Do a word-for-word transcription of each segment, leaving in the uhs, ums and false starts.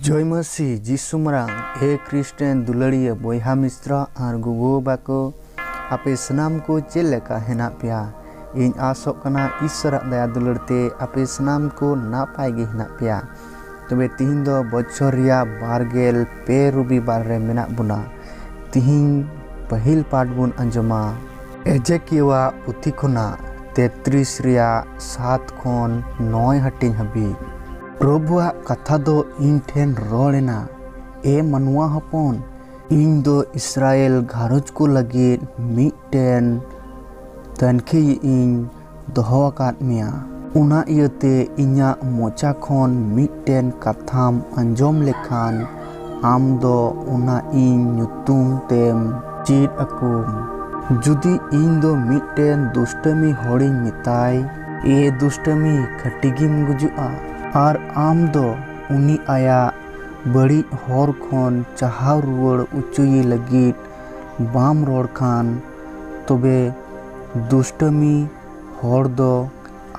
ᱡᱚᱭ ᱢᱟᱹᱥᱤ ᱡᱤᱥᱩ ᱢᱟᱨᱟᱝ᱾ ᱮ ᱠᱷᱨᱤᱥᱴᱟᱱ ᱫᱩᱞᱟᱹᱲᱤᱭᱟᱹ ᱵᱚᱭᱦᱟ ᱢᱤᱥᱨᱟ ᱟᱨ ᱜᱚᱜᱚ ᱵᱟᱵᱟ ᱠᱚ, ᱟᱯᱮ ᱥᱟᱱᱟᱢ ᱠᱚ ᱪᱮᱫ ᱞᱮᱠᱟ ᱦᱮᱱᱟᱜ ᱯᱮᱭᱟ? ᱤᱧ ᱟᱥᱚᱜ ᱠᱟᱱᱟ ᱤᱥᱚᱨᱟᱜ ᱫᱟᱭᱟ ᱫᱩᱞᱟᱹᱲ ᱛᱮ ᱟᱯᱮ ᱥᱟᱱᱟᱢ ᱠᱚ ᱱᱟᱯᱟᱭ ᱜᱮ ᱦᱮᱱᱟᱜ ᱯᱮᱭᱟ᱾ ᱛᱚᱵᱮ ᱛᱤᱦᱤᱧ ᱫᱚ ᱵᱚᱪᱷᱚᱨ ᱨᱮᱭᱟᱜ ᱵᱟᱨ ᱜᱮᱞ ᱯᱮ ᱨᱚᱵᱤᱵᱟᱨ ᱨᱮ ᱢᱮᱱᱟᱜ ᱵᱚᱱᱟ᱾ ᱛᱤᱦᱤᱧ ᱯᱟᱹᱦᱤᱞ ᱯᱟᱴ ᱵᱚᱱ ᱟᱸᱡᱚᱢᱟ ᱮᱡᱮᱠᱤᱭᱟᱣᱟᱜ ᱯᱩᱛᱷᱤ ᱠᱷᱚᱱᱟᱜ ᱛᱮᱛᱨᱤᱥ ᱨᱮᱭᱟᱜ ᱥᱟᱛ ᱠᱷᱚᱱ ᱱᱚᱭ ᱦᱟᱹᱴᱤᱧ ᱦᱟᱹᱵᱤᱡ᱾ ᱯᱨᱚᱵᱷᱩᱣᱟᱜ ᱠᱟᱛᱷᱟ ᱫᱚ ᱤᱧ ᱴᱷᱮᱱ ᱨᱚᱲ ᱮᱱᱟ, ᱮ ᱢᱟᱱᱣᱟ ᱦᱚᱯᱚᱱ, ᱤᱧ ᱫᱚ ᱤᱥᱨᱟᱭᱮᱞ ᱜᱷᱟᱨᱚᱸᱡᱽ ᱠᱚ ᱞᱟᱹᱜᱤᱫ ᱢᱤᱫᱴᱮᱱ ᱛᱟᱹᱱᱠᱷᱤᱭᱤᱡ ᱤᱧ ᱫᱚᱦᱚ ᱟᱠᱟᱫ ᱢᱮᱭᱟ᱾ ᱚᱱᱟ ᱤᱭᱟᱹᱛᱮ ᱤᱧᱟᱹᱜ ᱢᱚᱪᱟ ᱠᱷᱚᱱ ᱢᱤᱫᱴᱮᱱ ᱠᱟᱛᱷᱟᱢ ᱟᱸᱡᱚᱢ ᱞᱮᱠᱷᱟᱱ, ᱟᱢ ᱫᱚ ᱚᱱᱟ ᱤᱧ ᱧᱩᱛᱩᱢ ᱛᱮᱢ ᱪᱮᱫ ᱟᱠᱚᱢ᱾ ᱡᱩᱫᱤ ᱤᱧ ᱫᱚ ᱢᱤᱫᱴᱮᱱ ᱫᱩᱥᱴᱟᱹᱢᱤ ᱦᱚᱲᱤᱧ ᱢᱮᱛᱟᱭ, ᱮ ᱫᱩᱥᱴᱟᱹᱢᱤ, ᱠᱷᱟᱹᱴᱤ ᱜᱮᱢ ᱜᱩᱡᱩᱜᱼᱟ, ᱟᱨ ᱟᱢ ᱫᱚ ᱩᱱᱤ ᱟᱭᱟᱜ ᱵᱟᱹᱲᱤᱡ ᱦᱚᱨ ᱠᱷᱚᱱ ᱪᱟᱦᱟᱣ ᱨᱩᱣᱟᱹᱲ ᱚᱪᱚᱭᱮ ᱞᱟᱹᱜᱤᱫ ᱵᱟᱢ ᱨᱚᱲ ᱠᱷᱟᱱ, ᱛᱚᱵᱮ ᱫᱩᱥᱴᱟᱹᱢᱤ ᱦᱚᱲ ᱫᱚ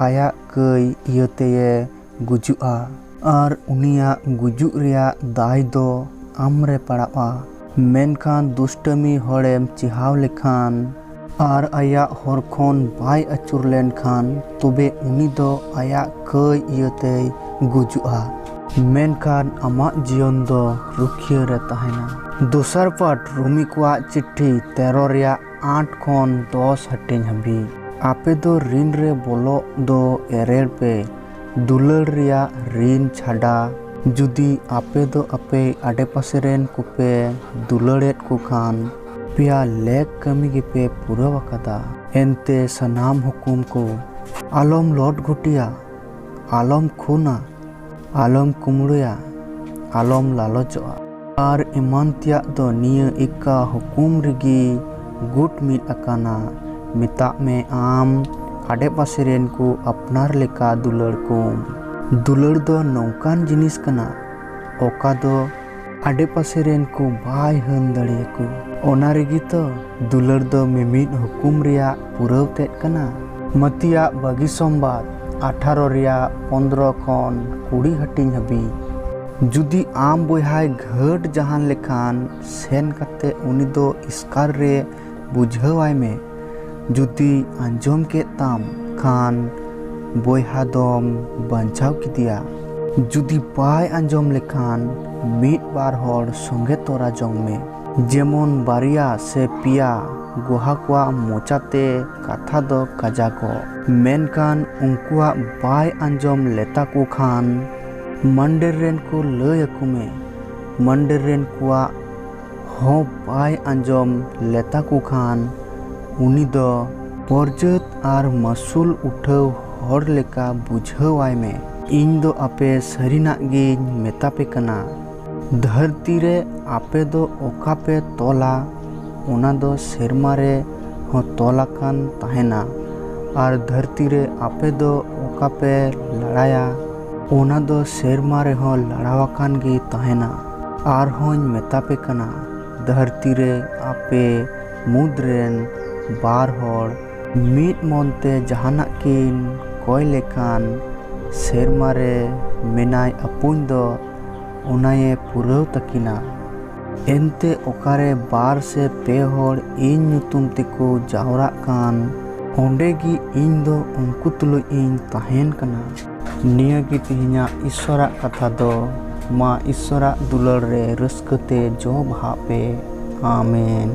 ᱟᱭᱟᱜ ᱠᱟᱹᱭ ᱤᱭᱟᱹᱛᱮᱭᱮ ᱜᱩᱡᱩᱜᱼᱟ, ᱟᱨ ᱩᱱᱤᱭᱟᱜ ᱜᱩᱡᱩᱜ ᱨᱮᱭᱟᱜ ᱫᱟᱭ ᱫᱚ ᱟᱢ ᱨᱮ ᱯᱟᱲᱟᱜᱼᱟ᱾ ᱢᱮᱱᱠᱷᱟᱱ ᱫᱩᱥᱴᱟᱹᱢᱤ ᱦᱚᱲᱮᱢ ᱪᱮᱦᱟᱣ ᱞᱮᱠᱷᱟᱱ ᱟᱨ ᱟᱭᱟᱜ ᱦᱚᱨ ᱠᱷᱚᱱ ᱵᱟᱭ ᱟᱹᱪᱩᱨ ᱞᱮᱱᱠᱷᱟᱱ, ᱛᱚᱵᱮ ᱩᱱᱤ ᱫᱚ ᱟᱭᱟᱜ ᱠᱟᱹᱭ ᱤᱭᱟᱹᱛᱮᱭ ᱜᱩᱡᱩᱜᱼᱟ, ᱢᱮᱱᱠᱷᱟᱱ ᱟᱢᱟᱜ ᱡᱤᱭᱚᱱ ᱫᱚ ᱨᱩᱠᱷᱤᱭᱟᱹ ᱨᱮ ᱛᱟᱦᱮᱱᱟ᱾ ᱫᱚᱥᱟᱨ ᱯᱟᱴ ᱨᱳᱢᱤ ᱠᱚᱣᱟᱜ ᱪᱤᱴᱷᱤ ᱛᱮᱨᱚ ᱨᱮᱭᱟᱜ ᱟᱴ ᱠᱷᱚᱱ ᱫᱚᱥ ᱦᱟᱹᱴᱤᱧ ᱦᱟᱹᱵᱤᱡ᱾ ᱟᱯᱮ ᱫᱚ ᱨᱤᱱ ᱨᱮ ᱵᱚᱞᱚᱜ ᱫᱚ ᱮᱨᱮᱲ ᱯᱮ, ᱫᱩᱞᱟᱹᱲ ᱨᱮᱭᱟᱜ ᱨᱤᱱ ᱪᱷᱟᱰᱟ᱾ ᱡᱩᱫᱤ ᱟᱯᱮ ᱫᱚ ᱟᱯᱮ ᱟᱰᱮᱯᱟᱥᱮ ᱨᱮᱱ ᱠᱚᱯᱮ ᱫᱩᱞᱟᱹᱲᱮᱫ ᱠᱚ ᱠᱷᱟᱱ, ᱟᱯᱮᱭᱟᱜ ᱞᱮᱠ ᱠᱟᱹᱢᱤ ᱜᱮᱯᱮ ᱯᱩᱨᱟᱹᱣ ᱟᱠᱟᱫᱟ᱾ ᱮᱱᱛᱮ ᱥᱟᱱᱟᱢ ᱦᱩᱠᱩᱢ ᱠᱚ, ᱟᱞᱚᱢ ᱞᱚᱴ ᱜᱷᱩᱴᱤᱭᱟ, ᱟᱞᱚᱢ ᱠᱷᱩᱱᱟ, ᱟᱞᱚᱢ ᱠᱩᱢᱲᱩᱭᱟ, ᱟᱞᱚᱢ ᱞᱟᱞᱚᱪᱚᱜᱼᱟ, ᱟᱨ ᱮᱢᱟᱱ ᱛᱮᱭᱟᱜ ᱫᱚ ᱱᱤᱭᱟᱹ ᱮᱠᱟ ᱦᱩᱠᱩᱢ ᱨᱮᱜᱮ ᱜᱩᱴ ᱢᱤᱫ ᱟᱠᱟᱱᱟ, ᱢᱮᱛᱟᱜ ᱢᱮ, ᱟᱢ ᱟᱰᱮᱯᱟᱥᱮ ᱨᱮᱱ ᱠᱚ ᱟᱯᱱᱟᱨ ᱞᱮᱠᱟ ᱫᱩᱞᱟᱹᱲ ᱠᱚᱢ᱾ ᱫᱩᱞᱟᱹᱲ ᱫᱚ ᱱᱚᱝᱠᱟᱱ ᱡᱤᱱᱤᱥ ᱠᱟᱱᱟ, ᱚᱠᱟ ᱫᱚ ᱟᱰᱮᱯᱟᱥᱮ ᱨᱮᱱ ᱠᱚ ᱵᱟᱭ ᱦᱟᱹᱱ ᱫᱟᱲᱮᱭᱟᱠᱚ᱾ ᱚᱱᱟ ᱨᱮᱜᱮ ᱛᱚ ᱫᱩᱞᱟᱹᱲ ᱫᱚ ᱢᱤᱢᱤᱫ ᱦᱩᱠᱩᱢ ᱨᱮᱭᱟᱜ ᱯᱩᱨᱟᱹᱣ ᱛᱮᱫ ᱠᱟᱱᱟ᱾ ᱢᱟᱹᱛᱤᱭᱟᱜ ᱵᱟᱹᱜᱤ ᱥᱚᱢᱵᱟᱫ ᱟᱴᱷᱟᱨᱚ ᱨᱮᱭᱟᱜ ᱯᱚᱱᱫᱽᱨᱚ ᱠᱷᱚᱱ ᱠᱩᱲᱤ ᱦᱟᱹᱴᱤᱧ ᱦᱟᱹᱵᱤᱡ᱾ ᱡᱩᱫᱤ ᱟᱢ ᱵᱚᱭᱦᱟᱭ ᱜᱷᱟᱹᱴ ᱡᱟᱦᱟᱱ ᱞᱮᱠᱷᱟᱱ, ᱥᱮᱱ ᱠᱟᱛᱮ ᱩᱱᱤ ᱫᱚ ᱮᱥᱠᱟᱨ ᱨᱮ ᱵᱩᱡᱷᱟᱹᱣᱟᱭ ᱢᱮ᱾ ᱡᱩᱫᱤ ᱟᱸᱡᱚᱢ ᱠᱮᱫ ᱛᱟᱢ ᱠᱷᱟᱱ, ᱵᱚᱭᱦᱟ ᱫᱚᱢ ᱵᱟᱧᱪᱟᱣ ᱠᱮᱫᱮᱭᱟ᱾ ᱡᱩᱫᱤ ᱵᱟᱭ ᱟᱸᱡᱚᱢ ᱞᱮᱠᱷᱟᱱ, ᱢᱤᱫ ᱵᱟᱨ ᱦᱚᱲ ᱥᱚᱸᱜᱮ ᱛᱚᱨᱟ ᱡᱚᱝ ᱢᱮ, ᱡᱮᱢᱚᱱ ᱵᱟᱨᱭᱟ ᱥᱮ ᱯᱮᱭᱟ ᱜᱚᱦᱟ ᱠᱚᱣᱟᱜ ᱢᱚᱪᱟᱛᱮ ᱠᱟᱛᱷᱟ ᱫᱚ ᱠᱟᱡᱟᱠᱚᱜ᱾ ᱢᱮᱱᱠᱷᱟᱱ ᱩᱱᱠᱩᱣᱟᱜ ᱵᱟᱭ ᱟᱸᱡᱚᱢ ᱞᱮᱛᱟ ᱠᱚ ᱠᱷᱟᱱ, ᱢᱟᱱᱰᱮᱨ ᱨᱮᱱ ᱠᱚ ᱞᱟᱹᱭ ᱟᱠᱚ ᱢᱮ᱾ ᱢᱟᱱᱰᱮᱨ ᱨᱮᱱ ᱠᱚᱣᱟᱜ ᱦᱚᱸ ᱵᱟᱭ ᱟᱸᱡᱚᱢ ᱞᱮᱛᱟ ᱠᱚ ᱠᱷᱟᱱ, ᱩᱱᱤ ᱫᱚ ᱯᱚᱨᱡᱟᱹᱛ ᱟᱨ ᱢᱟᱹᱥᱩᱞ ᱩᱴᱷᱟᱹᱣ ᱦᱚᱲ ᱞᱮᱠᱟ ᱵᱩᱡᱷᱟᱹᱣᱟᱭ ᱢᱮ᱾ ᱤᱧ ᱫᱚ ᱟᱯᱮ ᱥᱟᱹᱨᱤᱱᱟᱜ ᱜᱤᱧ ᱢᱮᱛᱟ ᱯᱮ ᱠᱟᱱᱟ, ᱫᱷᱟᱹᱨᱛᱤ ᱨᱮ ᱟᱯᱮ ᱫᱚ ᱚᱠᱟ ᱯᱮ ᱛᱚᱞᱟ, ᱚᱱᱟ ᱫᱚ ᱥᱮᱨᱢᱟ ᱨᱮ ᱦᱚᱸ ᱛᱚᱞ ᱟᱠᱟᱱ ᱛᱟᱦᱮᱱᱟ, ᱟᱨ ᱫᱷᱟᱹᱨᱛᱤ ᱨᱮ ᱟᱯᱮ ᱫᱚ ᱚᱠᱟ ᱯᱮ ᱞᱟᱲᱟᱭᱟ, ᱚᱱᱟ ᱫᱚ ᱥᱮᱨᱢᱟ ᱨᱮᱦᱚᱸ ᱞᱟᱲᱟᱣ ᱟᱠᱟᱱ ᱜᱮ ᱛᱟᱦᱮᱱᱟ᱾ ᱟᱨᱦᱚᱸᱧ ᱢᱮᱛᱟ ᱯᱮ ᱠᱟᱱᱟ, ᱫᱷᱟᱹᱨᱛᱤ ᱨᱮ ᱟᱯᱮ ᱢᱩᱫᱽ ᱨᱮᱱ ᱵᱟᱨ ᱦᱚᱲ ᱢᱤᱫ ᱢᱚᱱ ᱛᱮ ᱡᱟᱦᱟᱱᱟᱜ ᱠᱤᱱ ᱠᱚᱭ ᱞᱮᱠᱷᱟᱱ, ᱥᱮᱨᱢᱟ ᱨᱮ ᱢᱮᱱᱟᱭ ᱟᱹᱯᱩᱧ ᱫᱚ ᱚᱱᱟᱭᱮ ᱯᱩᱨᱟᱹᱣ ᱛᱟᱹᱠᱤᱱᱟ᱾ ᱮᱱᱛᱮ ᱚᱠᱟᱨᱮ ᱵᱟᱨ ᱥᱮ ᱯᱮ ᱦᱚᱲ ᱤᱧ ᱧᱩᱛᱩᱢ ᱛᱮᱠᱚ ᱡᱟᱣᱨᱟᱜ ᱠᱟᱱ, ᱚᱸᱰᱮ ᱜᱮ ᱤᱧ ᱫᱚ ᱩᱱᱠᱩ ᱛᱩᱞᱩᱡ ᱤᱧ ᱛᱟᱦᱮᱱ ᱠᱟᱱᱟ᱾ ᱱᱤᱭᱟᱹ ᱜᱮ ᱛᱮᱦᱮᱧᱟᱜ ᱤᱥᱥᱚᱨᱟᱜ ᱠᱟᱛᱷᱟ ᱫᱚ᱾ ᱢᱟ ᱤᱥᱥᱚᱨᱟᱜ ᱫᱩᱞᱟᱹᱲ ᱨᱮ ᱨᱟᱹᱥᱠᱟᱹ ᱛᱮ ᱡᱚ ᱵᱟᱦᱟᱜ ᱯᱮ᱾ ᱟᱢᱮᱱ᱾